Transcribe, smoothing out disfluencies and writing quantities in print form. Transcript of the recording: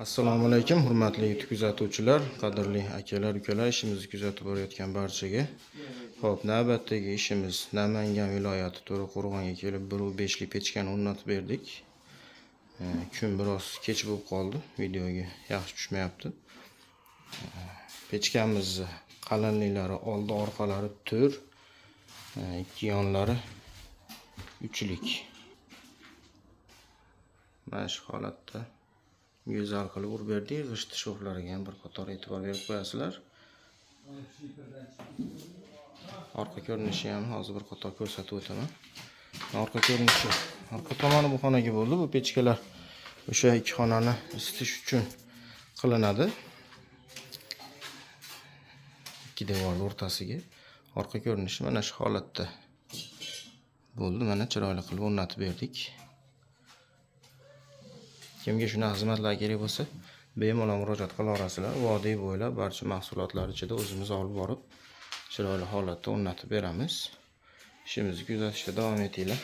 Assalomu alaykum, hurmatli YouTube kuzatuvchilar, qadrli akalar, ukalar, ishimizni kuzatib borayotgan barchaga. Xo'p, navbatdagi ishimiz Namangan viloyati To'raqo'rg'onga kelib 1.5 lik pechkani o'rnatib berdik. Kun biroz kech bo'lib qoldi, videoga yaxshi tushmayapti. Pechkamizni qalinliklari oldi orqalari 4, ikki yonlari 3lik. Mana shu holatda go'zal qilib urib berdik. G'isht shoflariga ham bir qator e'tibor berib qo'yasizlar. Orqa ko'rinishi ham hozir bir qator ko'rsatib o'taman. Orqa ko'rinishi, orqa tomoni bu xonaga bo'ldi. Bu pechkalar o'sha ikki xonani isitish uchun qilinadi. Ikki devorning o'rtasiga. Orqa ko'rinishi mana shu holatda bo'ldi. Mana chiroyli qilib o'rnatib berdik. Kimga shunaqa xizmatlar kerak bo'lsa, bemalol murojaat qila olasizlar. Vodiy bo'ylab barcha mahsulotlar ichida o'zimiz olib borib, chiroyli holatda o'rnatib beramiz. Ishimizni kuzatishda davom etinglar.